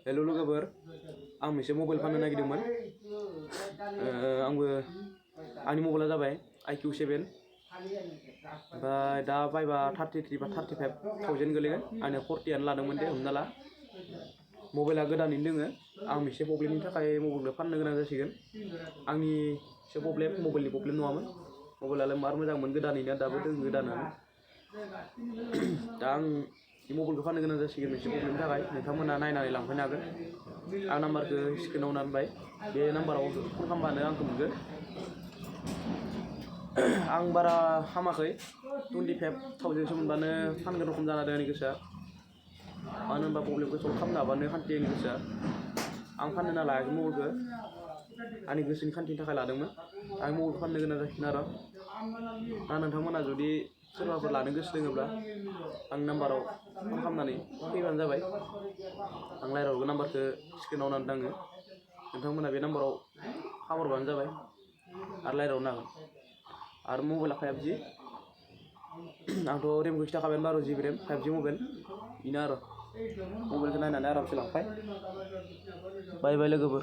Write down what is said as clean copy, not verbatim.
हेल' लोगोफोर आं मोनसे मबाइल फाननो नागिरदोंमोन आंबो आंनि मबाइला जाबाय IQ7 ओमफ्राय दा बायबा 33 बा 35,000 गोलैगोन आंनो 40 लादोंमोन दे हमना ला मबाइला गोदानैनो दोङो आं मोनसे प्रब्लेमनि थाखाय मबाइलखौ फाननो गोनां जासिगोन आंनिसो प्रब्लेम मबाइलनि प्रब्लेम नङामोन मबाइलालाय मार मोजांमोन गोदानैनो दाबो दोङो गोदानानो दा आं मबाइलखौ फाननो गोनां जासिगोन मोनसे प्रब्लेमनि थाखाय नोंथांमोना नायनानै लांफैनो हागोन आं नाम्बारखौ स्क्रिनाव होनानै बे नाम्बाराव फन खालामबानो आंखौ मोनगोन आं बारा हामाखै 25,000सो मोनबानो फानगोन रखम जाना दं आंनि गोसोआ मानो होनबा प्रब्लेमखौ सल्भ खालामनो हाबानो खान्थि आंनि गोसोआ आं फाननो होनना लायाखै मबाइलखौ आंनि गोसोनि खान्थिनि थाखाय लादोंमोन आं मबाइलखौ फाननो गोनां जासिगोन आरो नोंथांमोना जुदि सोरबाफोर लानो गोसो दङब्ला आंनि नाम्बाराव फन खालामनानै फैबानो जाबाय आं रायज्लायहरगोन नाम्बारखौ स्क्रिनाव होनानै दोङो नोंथांमोना बे नाम्बाराव खाहरबानो जाबाय आरो रायज्लायहरनो हागोन आरो मबाइला 5G आंथ' रेमखौ खिथाखाबाय 12GB रेम 5G मबाइल बेनो आरो मबाइलखौ नायनानै आरामसे लांफाय बाय बाय लोगोफोर